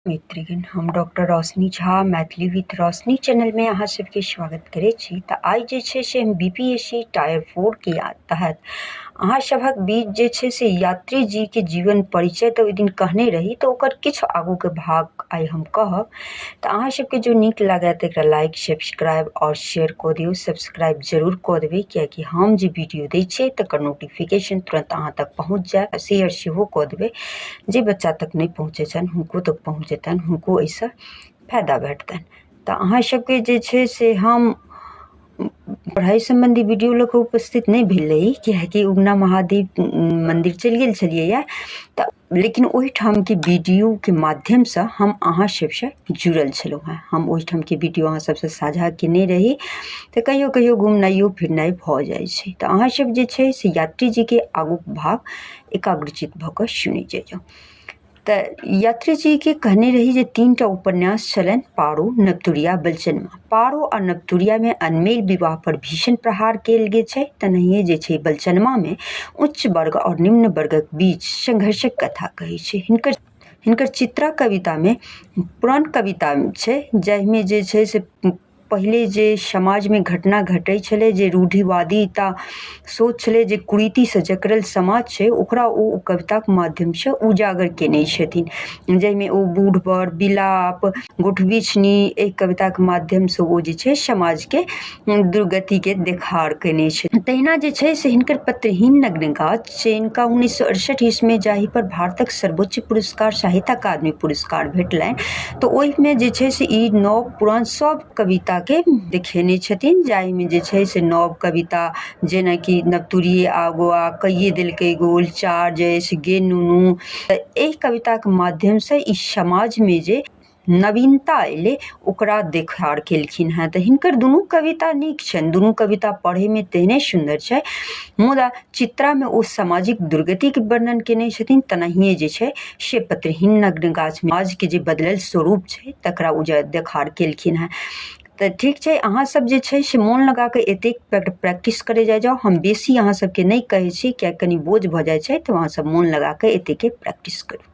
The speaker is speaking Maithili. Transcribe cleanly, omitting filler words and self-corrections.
मित्रगण, हम डॉक्टर रोशनी झा मैथिली विथ रोशनी चैनलमे अहाँ सबके स्वागत करै छी। तऽ आइ जे छै से हम BPSC tier 4 के तहत अहाँ सभक बीच जे छै से यात्री जीके जीवन परिचय तऽ ओहि दिन कहने रही, तऽ ओकर किछु आगूके भाग आइ हम कहब। तऽ अहाँ सबके जो नीक लागए तऽ एकरा लाइक, सब्सक्राइब आओर शेयर कऽ दियौ। सब्सक्राइब जरूर कऽ देबै, कियाकि हम जे वीडियो दै छियै तकर नोटिफिकेशन तुरन्त अहाँ तक पहुँच जायत। शेयर सेहो कऽ देबै, जे बच्चा तक नहि पहुँचै छनि हुनको तक पहुँच जेतनि, हुनको एहिसँ फायदा भेटतनि। तऽ अहाँ सबके जे छै से हम पढ़ाइ सम्बन्धी वीडियो लऽ कऽ उपस्थित नहि भेल रही, किएकि उगना महादेव मन्दिर चलि गेल छलियै। तऽ लेकिन ओहिठामके वीडियोके माध्यमसँ हम अहाँ सबसँ जुड़ल छलहुँ हेँ। हम ओहिठामके वीडियो अहाँ सबसँ साझा केने रही। तऽ कहियो कहियो घुमनाइयो फिरनाइ भऽ जाइ छै। तऽ अहाँ सब जे छै से यात्री जीके आगूक भाग एकाग्रचित भऽ कऽ सुनि जइयौ। तऽ यात्री जीके कहने रही जे 3टा उपन्यास छलनि, पारो, नवतुरिया, बलचनमा। पारो आ नवतुरियामे अनमेल विवाह पर भीषण प्रहार कयल गेल छै। तेनाहिए जे छै बलचनमामे उच्च वर्ग आओर निम्न वर्गक बीच संघर्षक कथा कहै छै। हिनकर हिनकर चित्रा कवितामे पुरान कविता छै, जाहिमे जे छै से पहिले जे समाजमे घटना घटै छलै, जे रूढ़िवादिता सोच छलै, जे कुरीतिसँ जकड़ल समाज छै, ओकरा ओ कविताके माध्यमसँ उजागर केने छथिन, जाहिमे ओ बूढ़ बर, विलाप, गोठबिछनी, एहि कविताके माध्यमसँ ओ जे छै समाजके दुर्गतिके देखार केने छै। तहिना जे छै से हिनकर पत्रहीन नग्न गाछ छै, हिनका 1968 ईस्वीमे जाहि पर भारतक सर्वोच्च पुरस्कार साहित्य अकादमी पुरस्कार भेटलनि, तऽ ओहिमे जे छै से ई नव पुरान सब कविता के देखेने छथिन, जाहिमे जे छै से नव कविता जेनाकि नवतुरिये आगोआ, कइये देलकै गोल, चार्ज अछि, गे नुनू, एहि कविताके माध्यमसँ ई समाजमे जे नवीनता एलै ओकरा देखार केलखिन हेँ। तऽ हिनकर दुनू कविता नीक छनि, दुनू कविता पढ़ैमे तेहने सुन्दर छै, मुदा चित्रामे ओ सामाजिक दुर्गतिके वर्णन केने छथिन, तेनाहिए जे छै से पत्रहीन नग्न गाछमे समाजके जे बदलल स्वरूप छै तकरा ओ देखार केलखिन हेँ। तऽ ठीक छै, अहाँ सब जे छै से मोन लगा कऽ एतेक प्रैक्टिस करै जाइ जाउ। हम बेसी अहाँ सबके नहि कहै छी, किएकि कनि बोझ भऽ जाइ छै, तऽ अहाँ सब मोन लगा कऽ एतेकके प्रैक्टिस करू।